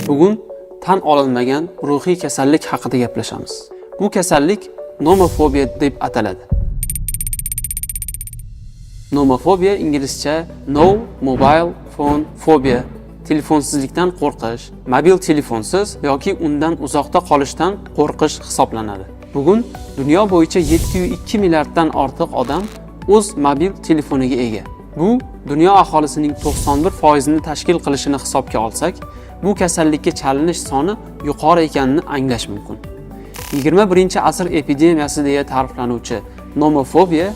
Bugun tan olinmagan ruhiy kasallik haqida gaplashamiz. Bu kasallik nomofobiya deb ataladi. Nomofobiya inglizcha no mobile phone phobia, telefonsizlikdan qo'rqish, mobil telefonsiz yoki undan uzoqda qolishdan qo'rqish hisoblanadi. Bugun dunyo bo'yicha 7,2 milliarddan ortiq odam o'z mobil telefoniga ega. Bu dunyo aholisining 91% ni tashkil qilishini hisobga olsak, bu kasallikka chalinish soni yuqori ekanini anglash mumkin. 21-asr epidemiyasi deya ta'riflanuvchi nomofobiya,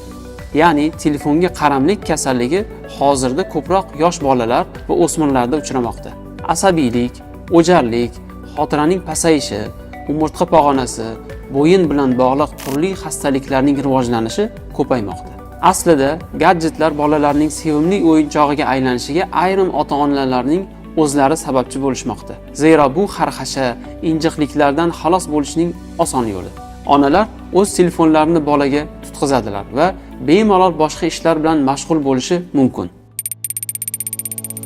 ya'ni telefonga qaramlik kasalligi hozirda ko'proq yosh bolalar va o'smirlarda uchramoqda. Asabiylik, o'jarlik, xotiraning pasayishi, umurtqa pog'onasi, bo'yin bilan bog'liq turli xastaliklarning rivojlanishi ko'paymoqda. Aslida gadjetlar bolalarning sevimli o'yinchog'iga aylanishiga ayrim ota-onalarning o'zlari sababchi bo'lishmoqda. Zero bu xarxasha, injiqliklardan xalos bo'lishning oson yo'li. Onalar o'z telefonlarini bolaga tutqizadilar va bemalol boshqa ishlar bilan mashg'ul bo'lishi mumkin.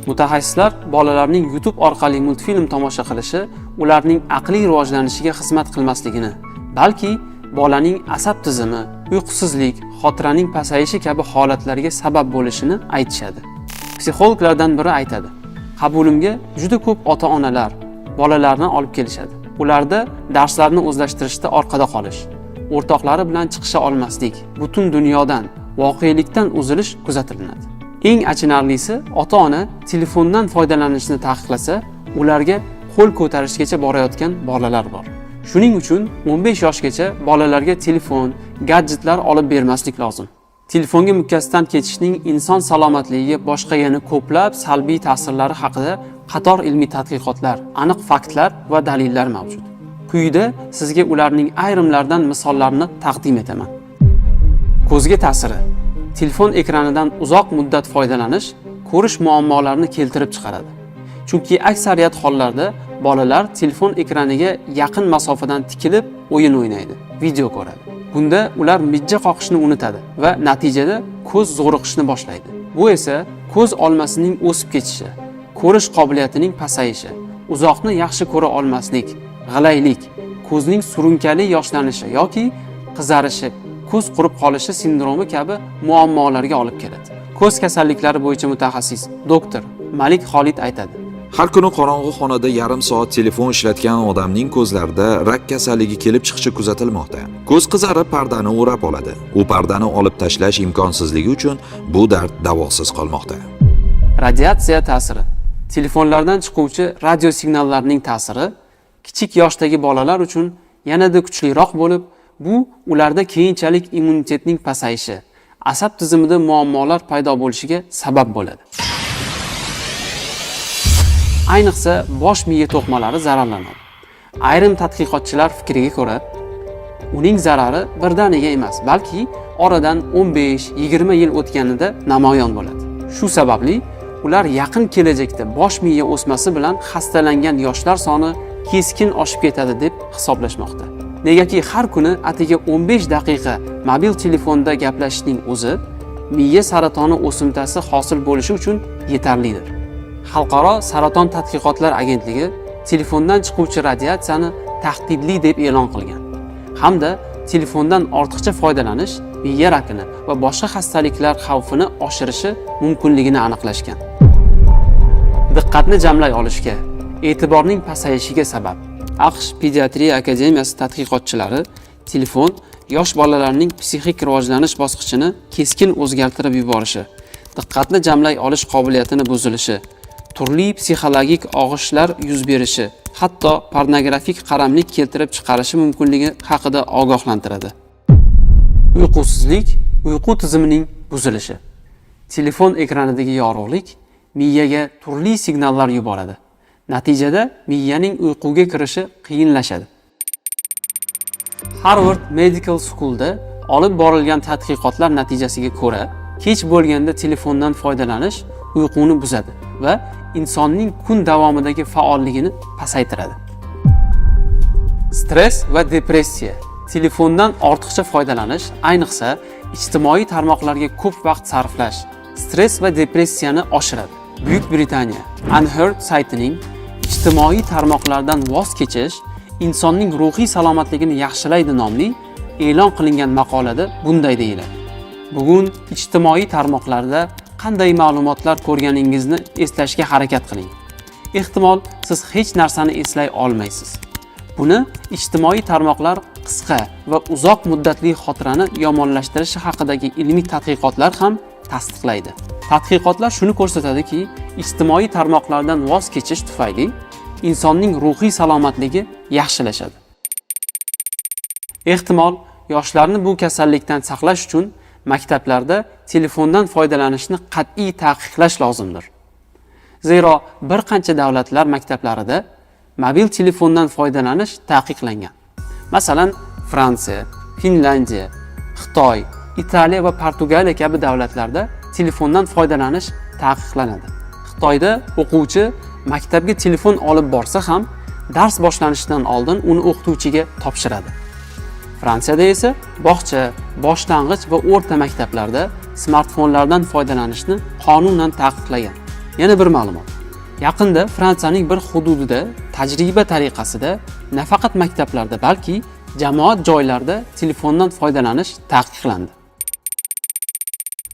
Mutaxassislar bolalarning YouTube orqali multfilm tomosha qilishi ularning aqliy rivojlanishiga xizmat qilmasligini, balki bolaning asab tizimi, uyqusizlik, xotiraning pasayishi kabi holatlarga sabab bo'lishini aytishadi. Psixologlardan biri aytadi: "Qabulimga juda ko'p ota-onalar bolalarini olib kelishadi. Ularda darslarni o'zlashtirishda orqada qolish, o'rtoqlari bilan chiqisha olmaslik, butun dunyodan, voqelikdan uzilish kuzatiladi. Eng achinarlisi, ota-ona telefondan foydalanishni taqiqlasa, ularga qo'l ko'tarishgacha borayotgan bolalar bor. Shuning uchun 15 yoshgacha bolalarga telefon, gadjetlar olib bermaslik lozim." Telefonga mukkasidan ketishning inson salomatligiga boshqa yana ko'plab salbiy ta'sirlari haqida qator ilmiy tadqiqotlar, aniq faktlar va dalillar mavjud. Quyida sizga ularning ayrimlaridan misollarni taqdim etaman. Ko'zga ta'siri. Telefon ekranidan uzoq muddat foydalanish ko'rish muammolarini keltirib chiqaradi. Chunki aksariyat hollarda bolalar telefon ekraniga yaqin masofadan tikilib o'yin o'ynaydi, video ko'radi. Bunda ular mijja qoqishni unutadi va natijada ko'z zo'riqishni boshlaydi. Bu esa ko'z olmasining o'sib ketishi, ko'rish qobiliyatining pasayishi, uzoqni yaxshi ko'ra olmaslik, g'ilaylik, ko'zning surunkali yoshlanishi yoki qizarishi, ko'z qurib qolishi sindromi kabi muammolarga olib keladi. Ko'z kasalliklari bo'yicha mutaxassis doktor Malik Xolid aytadi: Har kuni qorong'u xonada yarim soat telefon ishlatgan odamning ko'zlarida rak kasalligi kelib chiqishi kuzatilmoqda. Ko'z qizarib, pardani o'rab oladi. U pardani olib tashlash imkonsizligi uchun bu dard davosiz qolmoqda. Radiatsiya ta'siri. Telefonlardan chiquvchi radiosignallarning ta'siri kichik yoshdagi bolalar uchun yanada kuchliroq bo'lib, bu ularda keyinchalik immunitetning pasayishi, asab tizimida muammolar paydo bo'lishiga sabab bo'ladi. Ayniqsa, bosh miya to'qimalari zararlanadi. Ayrim tadqiqotchilar fikriga ko'ra, uning zarari birdaniga emas, balki oradan 15-20 yil o'tganida namoyon bo'ladi. Shu sababli ular yaqin kelajakda bosh miya o'smasi bilan xastalangan yoshlar soni keskin oshib ketadi deb hisoblashmoqda. Negaki har kuni atigi 15 daqiqa mobil telefonda gaplashishning o'zi miya saratoni o'simtasi hosil bo'lishi uchun yetarlidir. Xalqaro saraton tadqiqotlar agentligi telefondan chiquvchi radiatsiyani tahdidli deb e'lon qilgan hamda telefondan ortiqcha foydalanish miya rakini va boshqa xastaliklar xavfini oshirishi mumkinligini aniqlashgan. Diqqatni jamlay olishga, e'tiborning pasayishiga sabab. AQSh pediatriya akademiyasi tadqiqotchilari telefon yosh bolalarning psixik rivojlanish bosqichini keskin o'zgartirib yuborishi, diqqatni jamlay olish qobiliyatini buzilishi, turli psixologik og'ishlar yuz berishi, hatto pornografik qaramlik keltirib chiqarishi mumkinligi haqida ogohlantiradi. Uyqusizlik, uyqu tizimining buzilishi. Telefon ekranidagi yorug'lik miyaga turli signallar yuboradi. Natijada miyaning uyquga kirishi qiyinlashadi. Harvard Medical School'da olib borilgan tadqiqotlar natijasiga ko'ra, kech bo'lganda telefondan foydalanish uyquni buzadi va insonning kun davomidagi faolligini pasaytiradi. Stress va depressiya. Telefondan ortiqcha foydalanish, ayniqsa ijtimoiy tarmoqlarga ko'p vaqt sarflash stress va depressiyani oshiradi. Buyuk Britaniya UnHerd saytining ijtimoiy tarmoqlarga ortiqcha foydalanish haqidagi Ijtimoiy tarmoqlardan voz kechish insonning ruhiy salomatligini yaxshilaydi nomli e'lon qilingan maqolada bunday deyiladi. Bugun ijtimoiy tarmoqlarda qanday ma'lumotlar ko'rganingizni eslashga harakat qiling. Ehtimol siz hech narsani eslay olmaysiz. Buni ijtimoiy tarmoqlar qisqa va uzoq muddatli xotirani yomonlashtirishi haqidagi ilmiy tadqiqotlar ham tasdiqlaydi. Tadqiqotlar shuni ko'rsatadiki, ijtimoiy tarmoqlardan voz kechish tufayli insonning ruhiy salomatligi yaxshilashadi. Ehtimol yoshlarni bu kasallikdan saqlash uchun maktablarda telefondan foydalanishni qat'iy taqiqlash lozimdir. Zero bir qancha davlatlar maktablarida mobil telefondan foydalanish taqiqlangan. Masalan, Fransiya, Finlyandiya, Xitoy, Italiya va Portugaliya kabi davlatlarda telefondan foydalanish taqiqlanadi. Xitoyda o'quvchi maktabga telefon olib borsa ham dars boshlanishidan oldin uni o'qituvchiga topshiradi. Fransiyada esa bog'cha, boshlang'ich va o'rta maktablarda smartfonlardan foydalanishni qonunan taqiqlagan. Yana bir ma'lumot. Yaqinda Fransiyaning bir hududida tajriba tariqasida nafaqat maktablarda, balki jamoat joylarida telefondan foydalanish taqiqlandi.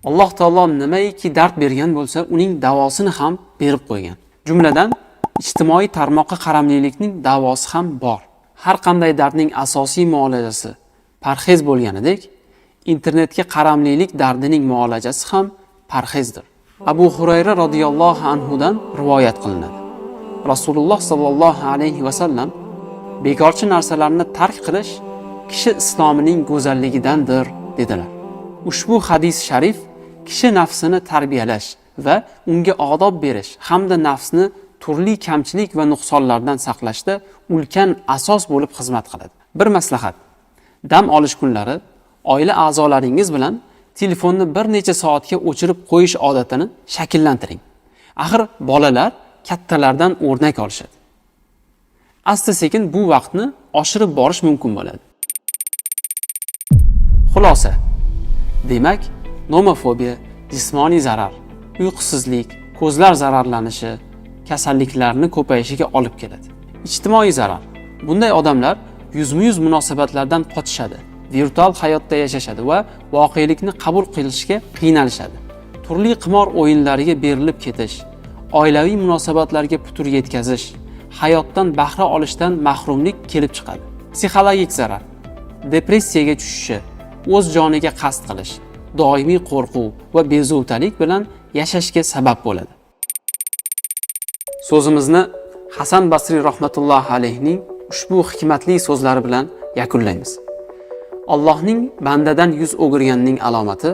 Alloh taolo nimaiki dard bergan bo'lsa, uning davosini ham berib qo'ygan. Jumladan, ijtimoiy tarmoqqa qaramlilikning davosi ham bor. Har qanday dardning asosiy muolajasi parhez bo'lganidek, internetga qaramlilik dardining muolajasi ham parhezdir. Abu Hurayra radhiyallohu anhu dan rivoyat qilinadi. Rasululloh sallallohu alayhi va sallam: "Bekorchi narsalarni tark qilish kishi islomining go'zalligidandir", dedilar. Ushbu hadis sharif kishi nafsini tarbiyalash va unga odob berish hamda nafsni turli kamchilik va nuqsonlardan saqlashda ulkan asos bo'lib xizmat qiladi. Bir maslahat. Dam olish kunlari oila a'zolaringiz bilan telefonni bir necha soatga o'chirib qo'yish odatini shakllantiring. Axir bolalar kattalardan o'rnak olishadi. Asta-sekin bu vaqtni oshirib borish mumkin bo'ladi. Xulosa. Demak, nomofobiya jismoniy zarar, uyqusizlik, ko'zlar zararlanishi, kasalliklarni ko'payishiga olib keladi. Ijtimoiy zarar. Bunday odamlar yuzma-yuz munosabatlardan qochishadi, virtual hayotda yashashadi va voqelikni qabul qilishga qiynalishadi. Turli qimor o'yinlariga berilib ketish, oilaviy munosabatlarga putur yetkazish, hayotdan bahra olishdan mahrumlik kelib chiqadi. Psixologik zarar. Depressiyaga tushishi, o'z joniga qasd qilish, doimiy qo'rquv va bezovtalik bilan yashashga sabab bo'ladi. So'zimizni Hasan Basriy rahmatullohi alayhning ushbu hikmatli so'zlari bilan yakunlaymiz. Allohning bandadan yuz o'girganining alomati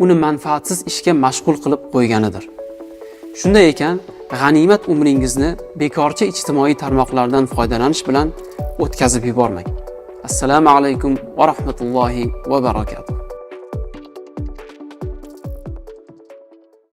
uni manfaatsiz ishga mashg'ul qilib qo'yganidir. Shunday ekan, g'animat umringizni bekorchi ijtimoiy tarmoqlardan foydalanish bilan o'tkazib yubormang. Assalomu alaykum va rahmatullohi va barakatuh.